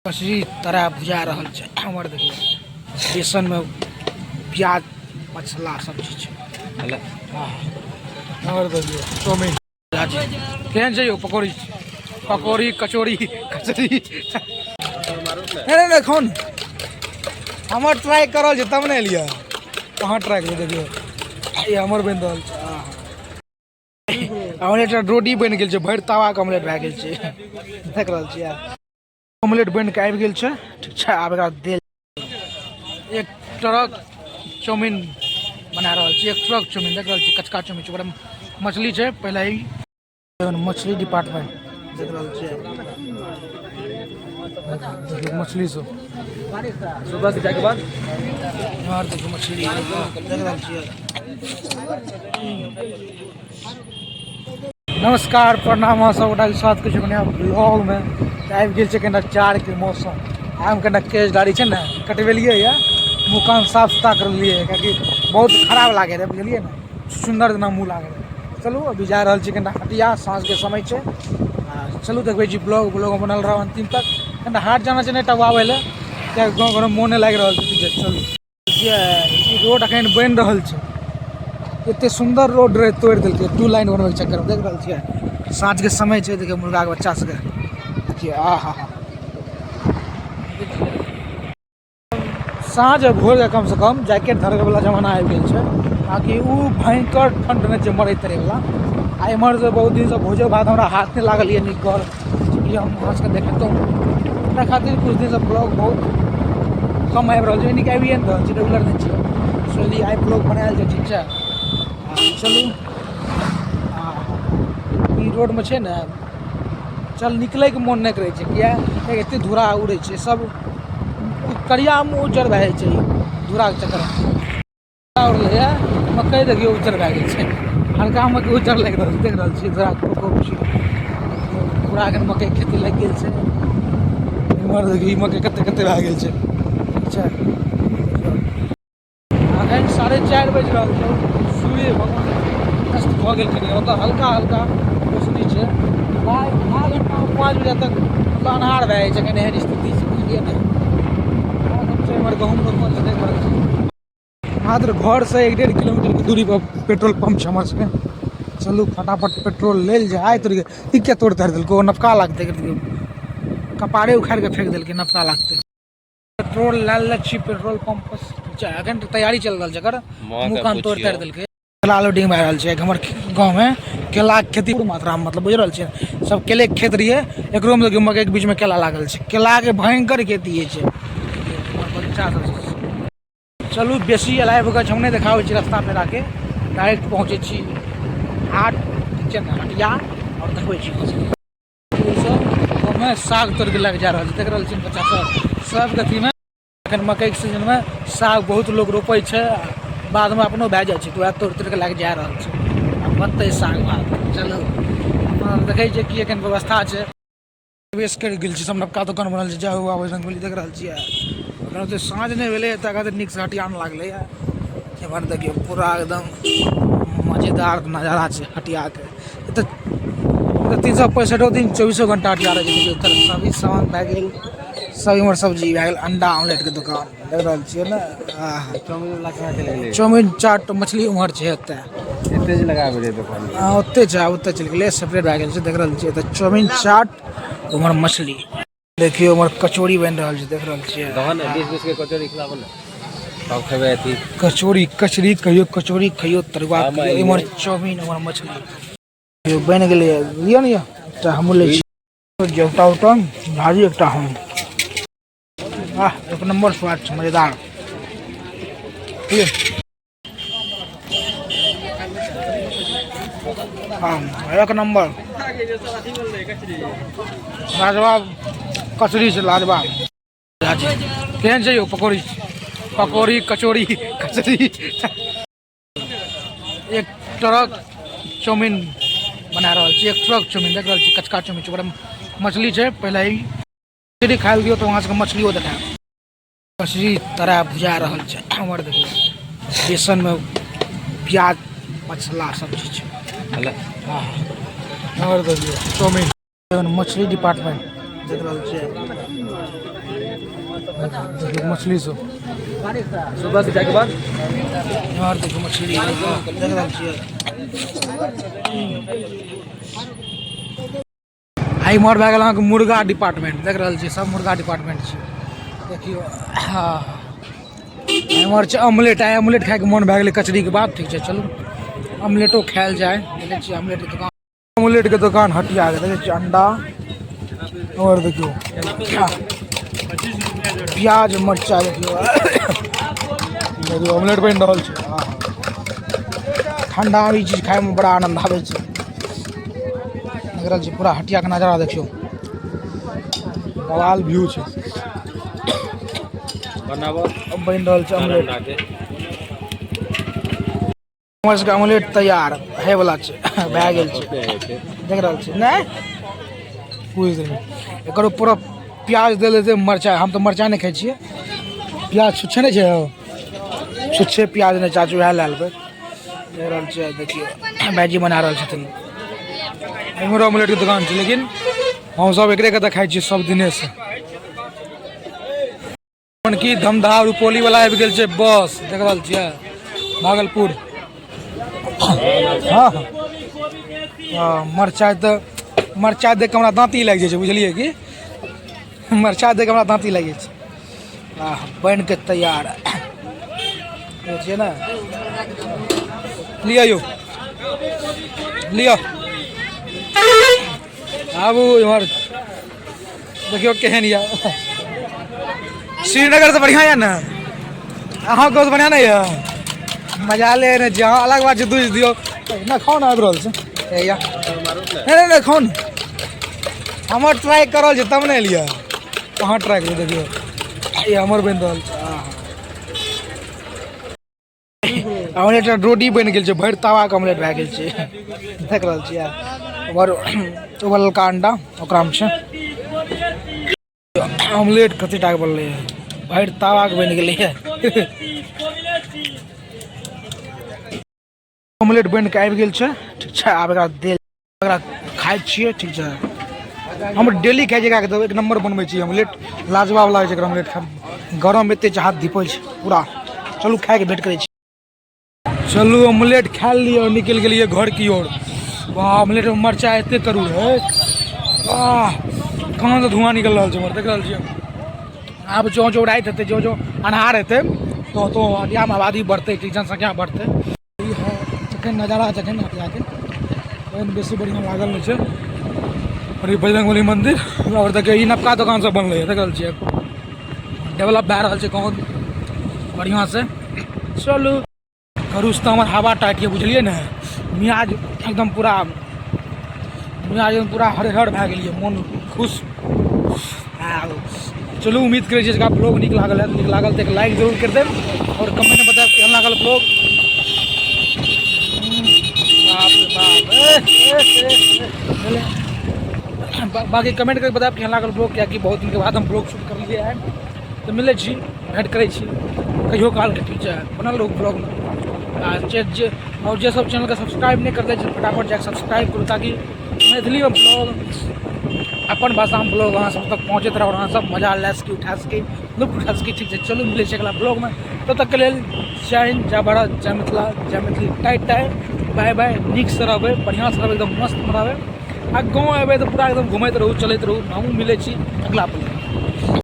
कचरी तरा भुजा रहल छै। हमर देखियौ बेसनमे प्याज मसला सब चीज छै। हँ, हमर देखियौ चाउमीन केहन छै यौ? पकौड़ी, पकौड़ी, कचौड़ी, कचरी। नहि नहि नहि, खाउ ने। हमर ट्राई करल छै तब ने एलियै। अहाँ ट्राई करू। देखियौ, ई हमर बनि रहल छै। ऑमलेट रोटी बनि गेल छै। भरि तावाके ऑमलेट भए गेल छै। देख रहल छियै, ऑमलेट बनि कऽ आबि गेल छै। ठीक छै, आब एकरा देल। एक ट्रक चाउमीन बना रहल छी। एक ट्रक चाउमीन, देख रहल छी, कचका चाउमीन छै। ओकरामे मछली छै। पहिले ही मछली डिपार्टमेंट देख रहल छियै। देखियौ मछली सब। सुबह के जाके बाद इम्हर देखियौ मछली, देख रहल छियै। नमस्कार, प्रणाम, अहाँ सब गोटाके स्वागत करै छी नया ब्लॉगमे। तऽ आबि गेल छै कनिटा जाड़के मौसम। आम कनिटा केश दाढ़ी छै ने कटबेलियै यऽ, मुँह कान साफ सुथरा करलियै, कियाकि बहुत खराब लागै रहै, बुझलियै ने, सुन्दर जेना मुँह लागै रहै। चलू, अभी जा रहल छी कनिटा हटिया। साँझके समय छै। आ चलू, देखबै छी ब्लॉग। ब्लॉग बनल रहब अन्तिम तक। कनिटा हाट जाना छै ने टबाबै लए, कियाकि गाँव घरमे मोन नहि लागि रहल छै। चलू। ई रोड अखन बनि रहल छै। एते सुन्दर रोड रहे, तोड़ि देलकै टू लाइन बनबैके चक्करमे। देख रहल छियै, साँझके समय छै। देखियौ मुर्गाके बच्चा सबके, देखियौ, आ हा हा। साँझ आ भोरके कमसँ कम जैकेट धरैवला जमाना आबि गेल छै। बाँकी ओ भयङ्कर ठण्ड नहि छै मरै तरैवला। आ एम्हरसँ बहुत दिनसँ भोजो भात हमरा हाथ नहि लागल यऽ नीक घर कि हम अहाँ सबके देखितहुँ। ओकरा खातिर किछु दिनसँ ब्लॉग बहुत कम आबि रहल छै, यानी कि आबिए नहि रहल छै, रेगुलर नहि छै। सोचलियै आइ ब्लॉग बनायल जाय। ठीक छै, आ चलू। आ ई रोडमे छै ने, चल निकलैके मोन नहि करै छै। किए? किएकि एतेक धूरा उड़ै छै, सब करिया मुँह उज्जर भए जाइ छै धूराके चक्करमे। उड़लैए मकइ, देखियौ, उज्जर भए गेल छै। हल्का मकइ उज्जर लागि रहल छै। देख रहल छियै, धूरा खूब छै पूरा। एखन मकइ खेती लागि गेल छै। इम्हर देखियौ, ई मकइ कते कते भए गेल छै। अच्छा, एखन 4:30 बाजि रहल छै। सूर्य भगवान अस्त भऽ गेलखिन। ओतऽ हल्का हल्का रोशनी छै। आधा घंटा, 5 बजे तक मतलब अन्हार भए जाइ छै। एखन एहन स्थिति छै, बुझलियै ने? इम्हर गहूँम रोपल छै, देख रहल छी। मात्र घरसँ 1-1.5 किलोमीटरके दूरी पर पेट्रोल पंप छै हमर सबके। चलू, फटाफट पेट्रोल लेल जाय। आइ तोड़ ई किया तोड़ तारि देलकै? ओ नबका लागतै। कपारे उखाड़ि कऽ फेंक देलकै। नबका लागतै। पेट्रोल लए लेने छी पेट्रोल पंप पर। एखन तऽ तैयारी चलि रहल छै एकर। मुँह कान तोड़ि तारि देलकै। केला लोडिंग भए रहल छै। हमर गाँवमे केलाके खेती मात्रामे, मतलब बुझि रहल छियै, सब केलेके खेत रहियै। एकरोमे देखियौ, मकइके बीचमे केला लागल छै। केलाके भयङ्कर खेती होइ छै। बच्चा सब छै। चलू, बेसी अलाइव गछ हम नहि देखाबै छी। रास्ता पेराके डायरेक्ट पहुँचै छी हाट, ठीक छै ने, हटिया, आओर देखबै छी। सब गाँवमे साग तोड़ि कऽ लए कऽ जा रहल छै। देख रहल छियै बच्चा सब सबके अथीमे। एखन मकइके सीजनमे साग बहुत लोक रोपै छै, बादमे अपनो भए जाइ छै, तऽ वएह तोड़ि तोड़ि कऽ लए कऽ जा रहल छै आ बनतै साग भात। चलू, देखै छियै की एखन व्यवस्था छै। प्रवेश करि गेल छी। सब नवका दोकान बनल छै। जय हो बाबा बजरंगबली। देख रहल छियै, एखन ओते साँझ नहि भेलै, एतऽ खातिर नीकसँ हटिया नहि लागलै। एम्हर देखियौ, पूरा एकदम मजेदार नजारा छै हटियाके। एतऽ 365 दिन, चौबीसो घंटा हटिया रहै छै। देखियौ, एतऽ सभी सामान भए गेल, सब इम्हर सब्जी भए गेल। अंडा ऑमलेटके दोकान देख रहल छियै ने? चाउमीन वाला कहाँ चलि गेलै? चाउमीन, चाट, मछली उम्हर छै। एतऽ एते जे लगाबै रहै दोकान। हँ, ओते छै। आब ओते चलि गेलै, सेपरेट भए गेल छै। देख रहल छियै, एतऽ चाउमीन, चाट, उम्हर मछली। देखियौ, उम्हर कचौड़ी बनि रहल छै। देख रहल छियै। दहन ने, 20 20 के कचौड़ी खिलाबो ने, तब खेबै अथी। कचौड़ी, कचरी कहियो, कचौड़ी खइयो, तरुआ हाँ, खइयो। इम्हर चाउमीन, उम्हर मछली। देखियौ, बनि गेलै। लिअ ने यौ, एकटा हमहूँ लै छी। एकटा उटा भाजी, एकटा हम। आह, एक नंबर स्वाद छै, मजेदार। हाँ, एक नंबर लाजवाब कचरी छै, लाजवाब। केहन छै यौ? पकौड़ी, पकौड़ी, कचौड़ी, कचरी। एक ट्रक चाउमीन बना रहल छी। एक ट्रक चाउमीन, देख रहल छी, कचका चाउमीन छै। ओकरामे मछली छै। पहिले ही मछली खाय लए दियौ तऽ वहाँ सबके मछलियो देखायब। कचरी तरा भुजा रहल छै। हमर देखियौ, बेसनमे प्याज, मसला सब चीज छै। हँ, हमर देखियौ चाउमीन। मछली डिपार्टमेंट देख रहल छियै देखियौ मछली सब सुबह से जाके बाद इम्हर देखियौ मछली देख रहल छियै। आ इम्हर भए गेल अहाँके मुर्गा डिपार्टमेंट, देख रहल छियै सब मुर्गा डिपार्टमेंट छै। देखियौ हँ इम्हर छै ऑमलेट। आइ ऑमलेट खायके मोन भए गेलै कचरीके बाद। ठीक छै, चलू ऑमलेटो खायल जाय। देखै छियै ऑमलेटके दोकान, ऑमलेटके दोकान हटियाके। देखै छियै अंडा और देखियौ प्याज मरचाइ। देखियौ देखियौ ऑमलेट बनि रहल छै। ठंडामे ई चीज खायमे बड़ा आनंद आबै छै। देख रहल छी पूरा हटियाके नजारा, देखियौ बवाल व्यू छै। बनाबो बनि रहल छै ऑमलेट। अंडा के। हमर सबके ऑमलेट तैयार होय वाला छै, भए गेल छै। देख रहल छी नहि कुछ देरमे एकर पूरा प्याज दे देतै, मरचाइ। हम तऽ मरचाइ नहि खाइ छियै। प्याज छुच्छे नहि छै हौ, छुच्छे प्याज नहि चाचू, उएह लए लेबै। देख रहल छियै, देखियौ भाइजी बना रहल छथिन। इम्हरो ऑमलेटके दोकान छै, लेकिन हमसब एकरे कतऽ खाइ छियै सब दिनेसँ। की धमधा रुपौली वाला आबि गेल छै बस, देख रहल छियै भागलपुर। हँ हँ, मरचाइ तऽ मरचाइ देख कऽ हमरा दाँती लागि जाइ छै, बुझलियै की? मरचाइ देख कऽ हमरा दाँती लागि जाइ छै। आह, बनि कऽ तैयार देखै छियै ने। लिअ यौ, लिअ, आबू इम्हर। देखियौ केहन यऽ। श्रीनगर से बढ़िआँ यऽ ने? अहाँके बढ़िआँ नहि यऽ? मजा ले ने जे। अहाँ अलग बात छै, दूध दियौ ने, खाउ ने। आबि रहल छै या नहि? नहि नहि, खाउ ने। हमर ट्राई कर रहल छै तब ने एलियै। अहाँ ट्राई करू। देखियौ ई हमर बनि रहल छै। ऑमलेट रोटी बनि गेल छै, भरि तावाके ऑमलेट भए गेल छै। देख रहल छियै ओकर उबलका अंडा ओकरामे छै। ऑमलेट कते टाके बनलै? भरि तावाके बनि गेलै। ऑमलेट बनि कऽ आबि गेल छै। ठीक छै, आब एकरा देल, एकरा खाइ छियै। ठीक छै, हम डेली खाइ छियै एकरा। एक नंबर बनबै छी ऑमलेट, लाजवाब लागै छै एकर ऑमलेट खाय। गरम एते छै, हाथ धीपै छै पूरा। चलू खायके भेंट करै छी। चलू ऑमलेट खा लिअ और निकलि गेलियै घर की ओर। वाह, ऑमलेट में मरचाइ एते करू है। वाह, कहाँ से धुआं निकल रहल छै हमर, देख रहल छियै। आब जँ जँ राति हेतै, जँ जँ अन्हार हेतै, तो तो हटियामे आबादी बढ़तै, कि जनसंख्या बढ़तै। ई जखन नजारा जखन हटियाके ओहन बेसी बढ़िआँ लागल नहि छै। और ई बजरंगबली मंदिर और देखियौ ई नवका दोकान सब बनलै देख रहल छियै। डेवलप भए रहल छै गाँव बढ़िआँ से। चलू करूस तऽ हमर हवा टाइट यऽ, बुझलियै ने? मियाज एकदम पूरा, मियाज एकदम पूरा हरिहर भए गेलियै, मोन खुश। चलू उम्मीद करै छी ब्लॉग नीक लागल है। नीक लागल तऽ एक लाइक जरूर कर देब और कमेंट में बतायब केहन लागल ब्लॉग। बाप रे बाप, बाकी कमेंट करके बतायब केहन लागल ब्लॉग, कियाकि बहुत दिन के बाद हम ब्लॉग शूट करलियै है। तऽ मिलै छी, भेंट करै छी कहियो कालके। ठीक छै, बनल रहू ब्लॉगमे। आ जे जे और जे सब चैनलके सब्सक्राइब नहि करले छै, फटाफट जाके सब्सक्राइब करू, ताकि मैथिलीमे ब्लॉग, अपन भाषामे ब्लॉग अहाँ सब तक पहुँचैत रहू और अहाँ सब मजा लए सकी, उठा सकी, लुत्फ उठा सकी। ठीक छै, चलू मिलै छै अगला ब्लॉगमे। तब तकके लेल जय हिन्द, जय भारत, जय मिथिला, जय मैथिली। टाइ टाइ, बाय बाय। नीकसँ रहबै, बढ़िआँसँ रहबै, एकदम मस्तमे रहबै। आ गाँव एबै तऽ पूरा एकदम घुमैत रहू, चलैत रहू। हमहूँ मिलै छी अगला ब्लॉग।